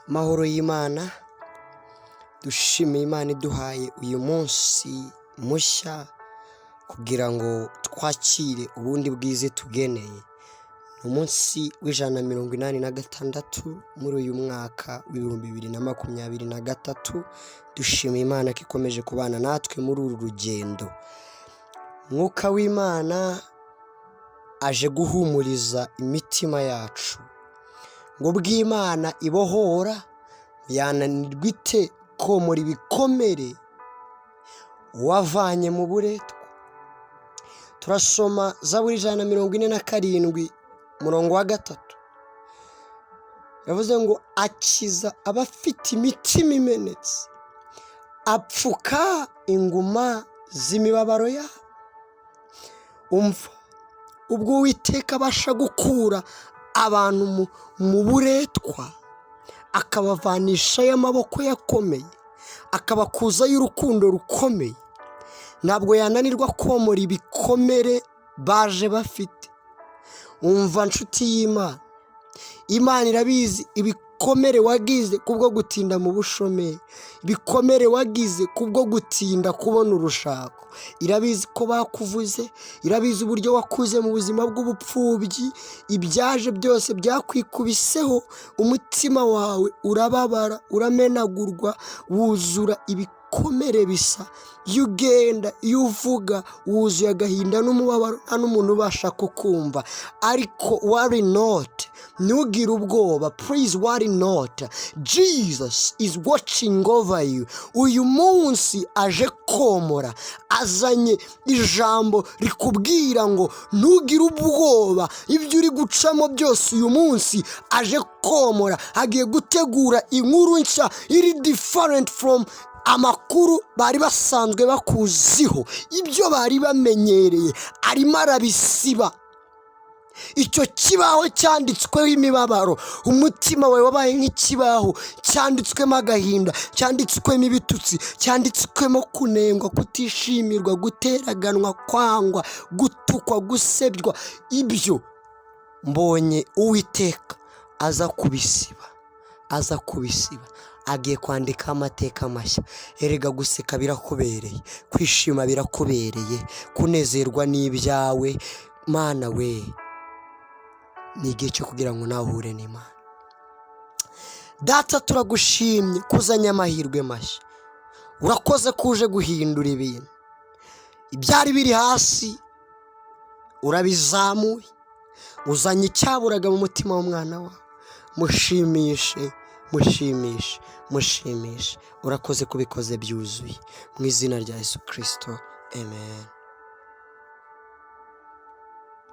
Amahoro y'Imana. Dushimiye Imana iduhaye uyu munsi mushya kugira ngo twakire ubundi bwiza tugeneye. Ni umunsi wa 186 muri uyu mwaka wa 2023. Dushimiye Imana ko ikomeje kubana natwe muri uru rugendo. Mwuka w'Imana aje guhumuriza imitima yacu, ngo bw'Imana ibohora, yananirwa ite komora ibikomere wavanye mu buretwa? Turasoma Zaburi 147, umurongo wa 3. Yavuze ngo akiza abafite imitima imenetse, apfuka inguma z'imibabaro yabo. Umva, ubwo Uwiteka abasha gukura abantu mu buretwa, akabavanishayo amaboko yakomeye, akabakuzayo urukundo rukomeye, ntabwo yananirwa komora ibikomere baje bafite. Umva nshuti y'Imana, Imana irabizi ibikomere wagize kubwo gutinda mu bushomeri, ibikomere wagize kubwo gutinda kubona urushako. Irabizi ko bakuvuze, irabizi uburyo wakuze mu buzima bw'ubupfubyi. Ibyaje byose byakwikubiseho, umutima wawe urababara, uramenagurwa, wuzura ibikomere bisa. Iyo ugenda, iyo uvuga, wuzuye agahinda n'umubabaro, nta n'umuntu ubasha kukumva. Ariko worry not, ntugire ubwoba. Please worry not, Jesus is watching over you. Uyu munsi aje komora, azanye ijambo rikubwira ngo ntugire ubwoba. Ibyo uri gucamo byose, uyu munsi aje komora, agiye gutegura inkuru nshya iri different from amakuru bari basanzwe bakuziho. Ibyo bari bamenyereye arimo arabisiba. Icyo kibaho cyanditsweho imibabaro, umutima wawe wabaye nk'ikibaho cyanditswemo agahinda, cyanditswemo ibitutsi, cyanditswemo kunengwa, kutishimirwa, guteraganwa, kwangwa, gutukwa, gusebywa. Ibyo mbonye Uwiteka aza kubisiba, aza kubisiba. Agiye kwandika amateka mashya. Erega guseka birakubereye, kwishima birakubereye, kunezerwa n'ibyawe. Mana we, ni igihe cyo kugira ngo nawe uhure n'Imana. Data, turagushimye kuzanye amahirwe mashya. Urakoze ko uje guhindura ibintu. Ibyari biri hasi urabizamuye, uzanye icyaburaga mu mutima w'umwana wawe. Mushimishe, mushimishe, mushimishe. Urakoze kubikoze byuzuye, mu izina rya Yesu Kirisito, amen.